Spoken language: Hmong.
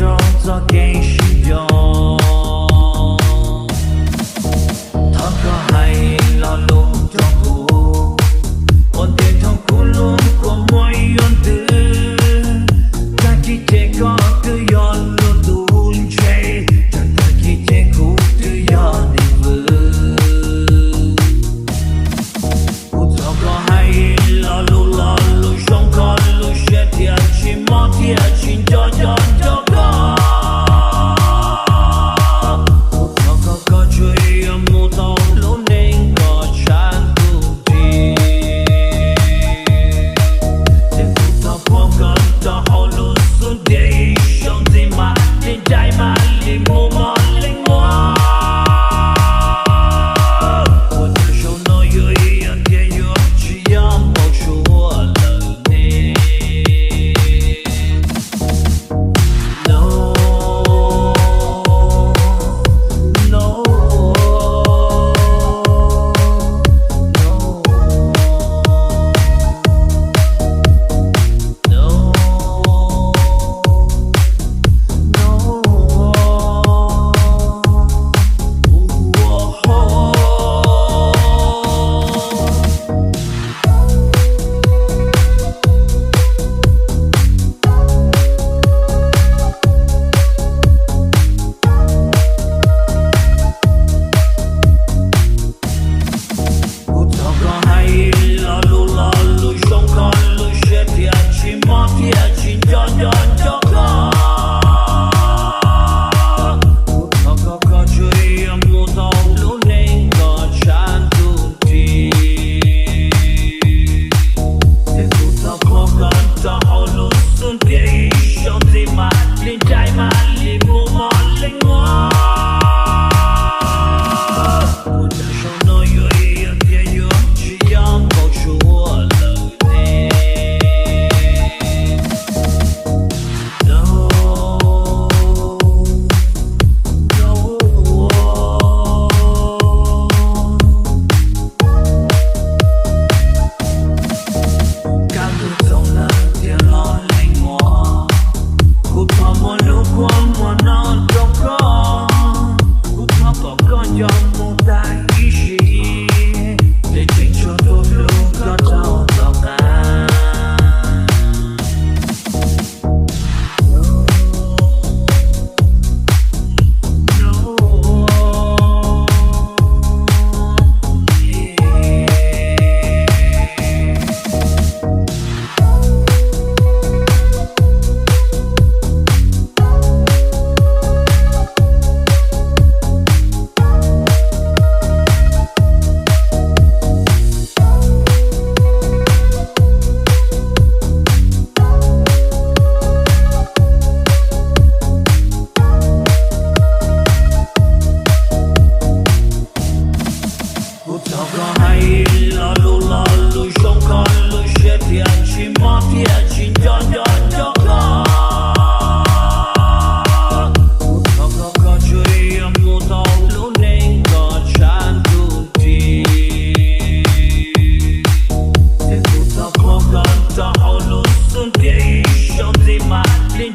rau txoj kev sib nco. Thov koj hais lo lus rau kuv, ua ntej thaum kuv hlub kua muag yuav ntws. Tag kis ces koj twb yog luag tus ntse, tag kis ces kuv twb yog neeg vwm. Kuv thov koj hais lo lus, lo lus zoo, koj lub siab thiaj tsis mob thiaj tsis nco, nco, nco koj. Kuv thov koj, koj tsuas yog mus tau lub neej kom tshav ntuj nti. Ces kuv thov puag koj rau hauv lub xub ntiag ib zaug ntxiv mas li ncaim mas li mus mos li muag. Ua cas zaum no yuav ib yam thiab yuav tsis yog npau suav lawm ne. No, no, no, no. Kuv thov koj hais lo lus, lo lus zoo, koj lub siab thiaj tsis mob thiaj tsis nco, nco, nco koj. Kuv thov koj, koj tsuas yog mus tau lub neej kom tshav ntuj nti. Ces kuv thov puag koj rau hauv lub xub ntiag ib zaug ntxiv mas li ncaim mas li mus mos li muag. Ua cas zaum no yuav ib yam thiab yuav tsis yog npau suav lawm ne. No, no, no. Kuv kab tus txoos lawm thiaj los lees muag. Kuv thov muab lub kua muag no rau koj. Kuv thov kom koj nco mus tag ib sim, ces tseem tshuav tus hlub koj rau tom qab. Kuv thov koj hais lo lus, lo lus zoo, koj lub siab thiaj tsis mob thiaj tsis nco, nco, nco koj. Kuv thov koj, koj tsuas yog mus tau lub neej kom tshav ntuj nti. Ces kuv thov puag koj rau hauv lub xub ntiag ib zaug ntxiv mas li